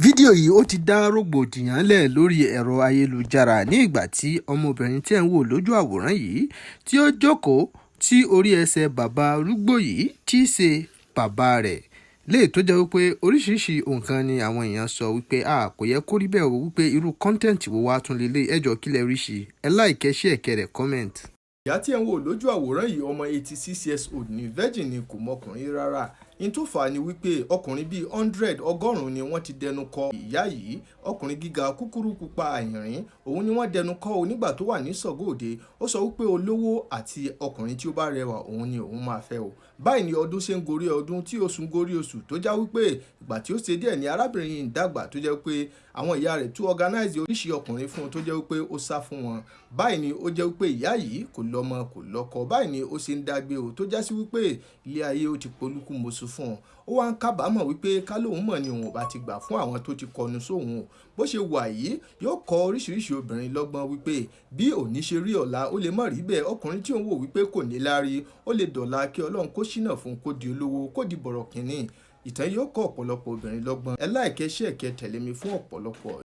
Fídíò yìí ó ti dá rògbòdìyàn lẹ̀ lórí ẹ̀rọ ayélujára ní ìgbà tí ọmọbìnrin tí ẹ̀ ń wò lójú àwòrán yìí tí ó jókòó tí orí ẹsẹ̀ bàbá arúgbó yìí, tí í ṣe bàbá rẹ̀ léè, tó jẹ́ wípé oríṣiríṣi nǹkan ni àwọn èèyàn sọ wípé a kò yẹ kó rí bẹ́ẹ̀ o, wípé irú content wo wá tún lélẹ̀. Ẹjọ́, kí lẹ rí sí? Ẹ like, share, kẹ́ ẹ comment. Ìyá tí ẹ̀ ń wò lójú àwòrán yìí, ọmọ 86 years old ní, virgin ni, kò mọkùnrin rárá. N tó fà á ni wípé ọkùnrin bíi 100, 100 ni wọ́n ti dẹnu kọ ìyá yìí. Ọkùnrin gíga, kúkúrú, pupa, àyìnrín, òun ni wọ́n dẹnu kọ o nígbà tó wà ní Ṣàngó-Òde. Ó sọ wípé olówó àti ọkùnrin tí ó bá rẹwà, òun ni òun máa fẹ́ o. Báyìí ni ọdún ṣe ń gorí ọdún, tí oṣù ń gorí oṣù, tó já wípé ìgbà tí ó ṣe díẹ̀ ni arábìnrin yìí ń dàgbà, tó jẹ́ pé àwọn ìyá rẹ̀ tún organize oríṣi ọkùnrin fún un, tó jẹ́ wípé ó sá fún wọn. Báyìí ni ó jẹ́ wípé ìyá yìí kò lọ́mọ, kò lọ́kọ. Báyìí ni ó ṣe ń dágbé o, tó já sí wípé ilé ayé ó ti polúkúmuṣu fún un. Ó wá ń kábàámọ̀ wípé ká lóun mọ̀ ni òun ò bá ti gbà fún àwọn tó ti kọnu sóun o. Bó ṣe wà yìí, yóò kọ́ oríṣiríṣi obìnrin lọ́gbọ́n wípé bí òní ṣe rí, ọ̀la ó lè má rí bẹ́ẹ̀. Ọkùnrin tí òun wò wípé kò ní láárí, ó lè dọ̀la kí Ọlọ́run kó ṣínà fún, kó di olówó, kó di bọ̀rọ̀kìnní. Ìtàn yóò kọ́ ọ̀pọ̀lọpọ̀ obìnrin lọ́gbọ́n. Ẹ like, share, kẹ́ tẹ̀lé mi fún ọ̀pọ̀lọpọ̀.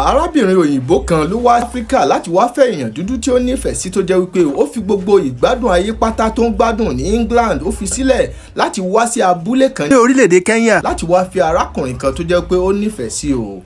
Arábìnrin òyìnbó kan ló wá Áfíríkà láti wá fẹ́ èèyàn dúdú tí ó nífẹ̀ẹ́ sí, tó jẹ́ wípé ó fi gbogbo ìgbádùn ayé pátá tó ń gbádùn ní England, ó fi sílẹ̀ láti wá sí abúlé kan ní orílẹ̀-èdè Kenya láti wá fi arákùnrin kan tó jẹ́ pé ó nífẹ̀ẹ́ sí o.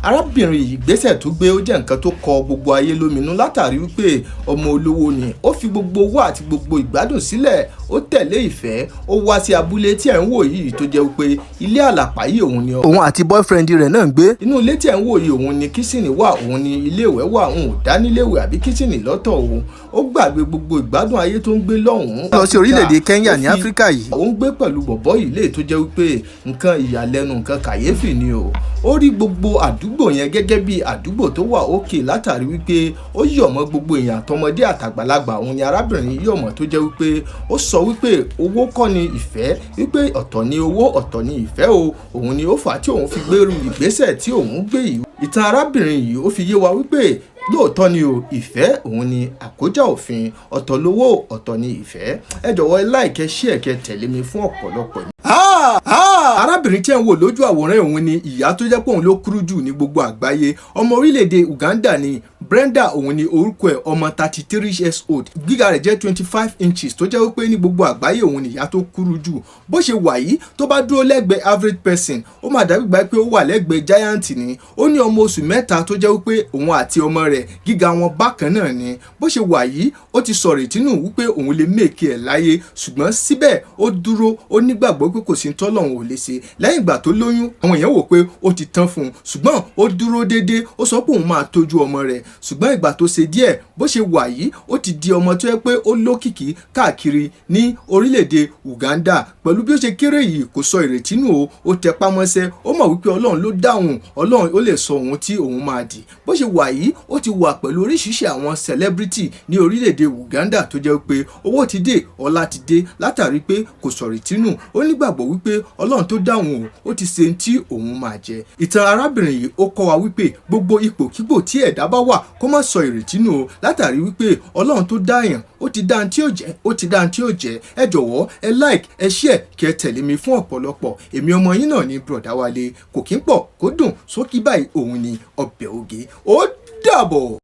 Arábìnrin yìí, ìgbésẹ̀ tó gbé, ó jẹ́ nǹkan tó kọ gbogbo ayé lóminú, látàrí wípé ọmọ olówó ni. Ó fi gbogbo owó àti gbogbo ìgbádùn sílẹ̀, ó tẹ̀lé ìfẹ́, ó wá sí abúlé tí ẹ̀ ń wò yìí, tó jẹ́ wípé ilé àlàpà yìí, òun ni òun àti boyfriend rẹ̀ náà ń gbé. Inú ilé tí ẹ̀ ń wò yìí, òun ni kitchen wà, òun ni iléèwẹ̀ wà. Òun ò dá níléèwẹ̀ àbí kitchen lọ́tọ̀ o. Ó gbàgbé gbogbo ìgbádùn ayé tó ń gbé lọ́hùn-ún. Lọ sí orílẹ̀-èdè Kenya ní Áfíríkà yìí. Ó ń gbé pẹ̀lú bọ̀bọ́ yìí lè, tó jẹ́ wípé nǹkan ìyàlẹ́nu, nǹkan kàyéfì ni o. Ó rí gbogbo àdúgbò yẹn gẹ́gẹ́ bí àdúgbò tó wà òkè, látàrí wípé ó yọ̀ mọ́ gbogbo èèyàn, àtọmọdé àtàgbàlagbà, òun ni arábìnrin yọ̀ mọ́, tó jẹ́ wípé ó sọ wípé owó kọ́ ni ìfẹ́, wípé ọ̀tọ̀ ni owó, ọ̀tọ̀ ni ìfẹ́ o. Òun ni ó fà á tí òun fi gbérú ìgbésẹ̀ tí òun gbé yìí. Ìtàn arábìnrin yìí, ó fi yé wa wípé lóòótọ́ ni o, ìfẹ́ òun ni àkójá òfin. Ọ̀tọ̀ lówó, ọ̀tọ̀ ni ìfẹ́. Ẹ jọ̀wọ́, ẹ like, share, kẹ́ tẹ̀lé mi fún ọ̀pọ̀lọpọ̀. Arábìnrin tí ẹ̀ ń wò lójú àwòrán, òun ni ìyá tó jẹ́ pé òun ló kúrú jù ní gbogbo àgbáyé. Ọmọ orílẹ̀-èdè Uganda ni. Brenda, òun ni orúkọ ẹ̀, ọmọ 33 years old. Gíga rẹ̀ jẹ́ 25 inches, tó jẹ́ wípé ní gbogbo àgbáyé, òun ni ìyá tó kúrú jù. Bó ṣe wà yìí, tó bá dúró lẹ́gbẹ̀ẹ́ average person, ó máa dàbí gbà pé ó wà lẹ́gbẹ̀ẹ́ giant ni. Ó ní ọmọ oṣù 3, tó jẹ́ wípé òun àti ọmọ rẹ̀, gíga wọn bákan náà ni. Bó ṣe wà yìí, ó ti sọ̀rọ̀ ìtínú wípé òun lè make ẹ̀ láyé, ṣùgbọ́n síbẹ̀ ó dúró, ó nígbàgbọ́ pé kò sí tọ́lọ́run ò lè ṣe. Lẹ́yìn ìgbà tó lóyún, àwọn èèyàn wò pé ó ti tán fún un, ṣùgbọ́n ó dúró déédéé, ó sọ pé òun máa tọ́jú ọmọ rẹ̀. Ṣùgbọ́n ìgbà tó ṣe díẹ̀, bó ṣe wà yìí, ó ti di ọmọ tó yẹ pé ó lókìkí káàkiri ní orílẹ̀-èdè Uganda. Pẹ̀lú bí ó ṣe kéré yìí, kò sọ ìrètí nù o. Ó tẹpá mọ́ṣẹ́, ó mọ̀ wípé Ọlọ́run ló dáhùn, Ọlọ́run ó lè sọ òun tí òun máa dì. Bó ṣe wà yìí, ó ti wà pẹ̀lú oríṣiríṣi àwọn celebrity ní orílẹ̀-èdè Uganda, tó jẹ́ pé owó ti dé, ọlá ti dé, látàrí pé kò sọ̀rètí nù. Ó nígbàgbọ́ wípé Ọlọ́run tó dáhùn o, ó ti ṣe tí òun máa jẹ. Ìtàn arábìnrin yìí, ó kọ́ wa wípé gbogbo ipòkípò tí ẹ̀dá bá wà, kó má sọ ìrètí nù o, látàrí wípé Ọlọ́run tó dá èèyàn, ó ti dá tí ó jẹ́, ó ti dá tí ó jẹ́. Ẹ jọ̀wọ́, ẹ like, ẹ share, kí ẹ tẹ̀lé mi fún ọ̀pọ̀lọpọ̀. Èmi ọmọ yín náà ní Bùrọ̀dá Wálé. Kò kí ń pọ̀, kó dùn sókí báyìí, òun ni ọbẹ̀ oge. Ó dàbọ̀.